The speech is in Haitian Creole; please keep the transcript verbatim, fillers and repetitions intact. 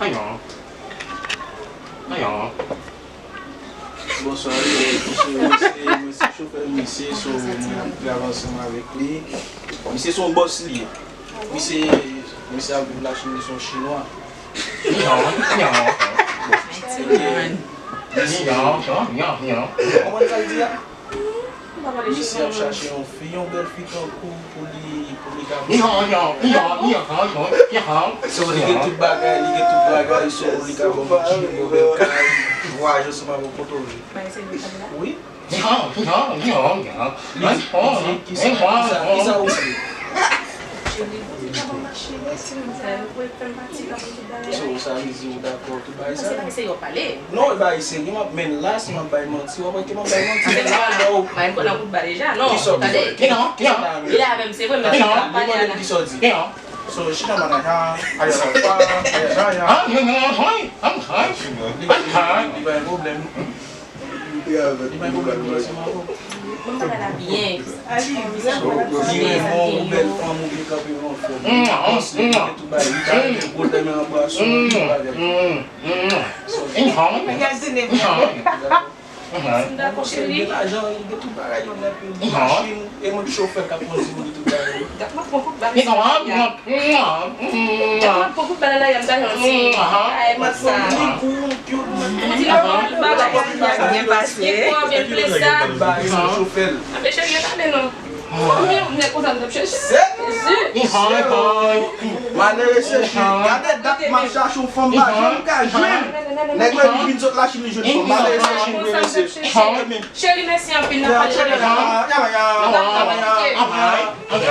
Ayon. Ayon. Bonswa, misye, misye, mwen se chofè misye, so mwen ap travay ansanm avèk li. Misye se yon bòs li ye. Misye, misye ap viv Lachin, li se yon chinwa. Ni hao, ni hao. Ni hao, ni hao. Kòman l pral di a? Misye ap chache yon fi, yon bèl fi tankou pou li, pou li ka. Ni hao, ni hao, ni hao, ni hao, ni hao. So, li gen tout bagay, li gen tout bagay, so, li ka ban manti, yon bèl kay, vwayaje ansanm avè w kote w vle. Wi. Ni hao, ni hao, ni hao, ni hao. Li di, li di, kisa, kisa, kisa ou vle? So, sa vle di ou dakò, tout bagay sa? Non, e bagay serye m ap, men la, si m ap bay manti, w ap wè ke m ap bay manti. Men la, lè w... Mwen konn an kout ba deja, non. Kisa w di? Tande. Li la avè m, se vre, men li pa pale a la. Kisa w di? So, chita man, aya, aya, aya, aya. Li pa gen pwoblèm. Li pa gen pwoblèm, se mango. Mwen pa la byen. Li renmen w, ou bèl fanm, ou byen kanpe, ou anfòm. Ou bòs li, li gen tout bagay. Li ta renmen w, li ta renmen anbrase w, li pa avèk ou. Regarde, Cheri. Gen lajan, li gen tout bagay yo nèt, li gen machin, e mwen ki chofè k ap kondi pou li tout bagay yo. Gad mwen pran kout bal. Gad mwen pran kout bal la, y ap bay yon ti. Ay, mwen sa. Li kou, cute, mwen. Ou di non, bagay la byen pase. Li kou, byen plesa. Bagay sa, chofè l. Anben, cheri, gade non. Mwen menm, mwen kontan m t ap chèche. Jezi. Malere se Cheri. Gade dat m ap chache yon fanm, m pa janm ka jwenn. Nèg la li vin sot Lachin, li jwenn fanm. Malere se Cheri. Cheri, mèsi anpil, n ap pale lòt jou. N ap pale, ok.